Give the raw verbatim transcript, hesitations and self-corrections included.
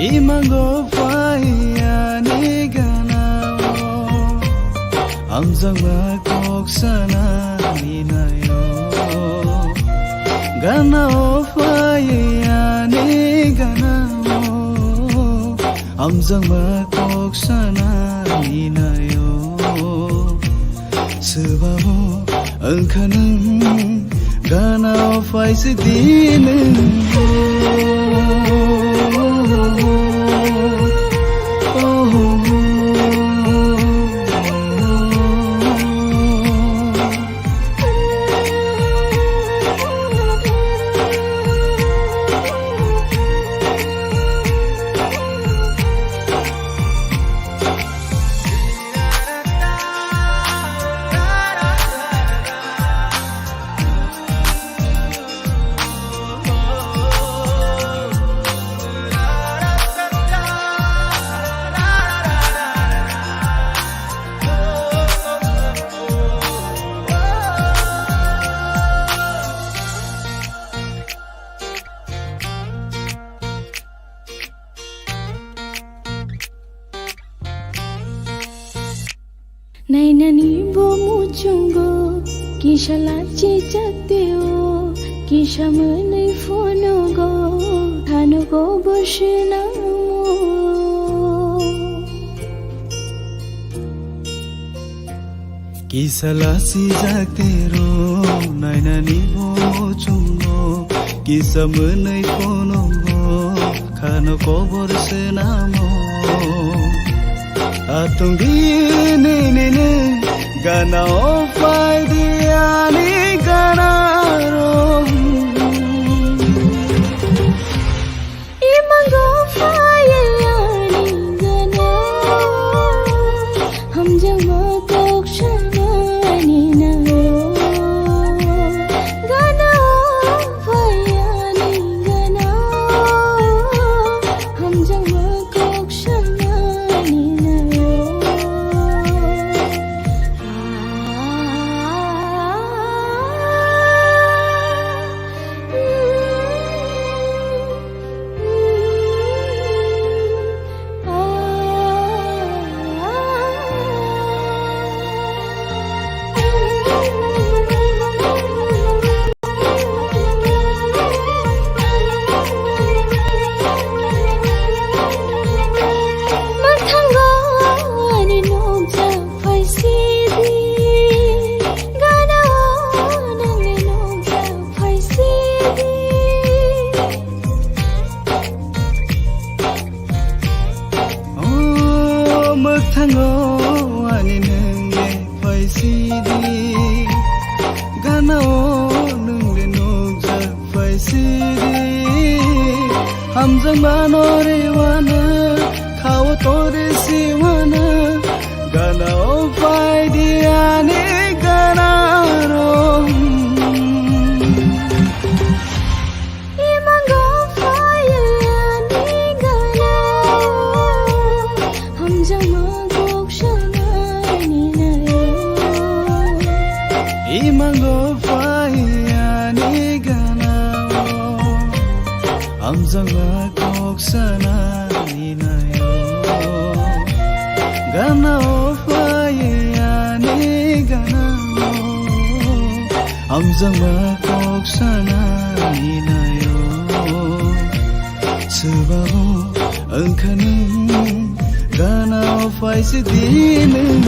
Imango phai ani ganao, hamjakma kok sanani naio. Ganao phai ani ganao, hamjakma kok sanani naio. Swbabo wngkha nwng, ganao phaisidi nwng. Nainani bo muchungo, kisa lachi chakteo, kisa mwnwi phonogo, thanugo bo swnamo. Kisa lachi jaktero, nainani bo muchungo, kisa mwnwi phonogo, khano kobor swnamo. Atungdi nini ni ganao phaidi ani ganaro. Imango phai ani ganao, hamjakma kok sanani naio. Ganao phai ani ganao, hamjakma kok sanani naio. Mwthango ani nukjak phaisidi, ganao nangni nukjak phaisidi. O mwthango ani nungni phaisidi, ganao nungni nukjak phaisidi. Hamjakmano rwano, khao tore siwano, ganao phaidi ani ganaro. Imango phai ani ganao, hamjakma kok sanani naio. Imango phai ani ganao, hamjakma kok sanani naio. Ganao phai ani ganao, hamjakma kok sanani naio. Swbabo wngkha nwng, ganao phaisidi nwng.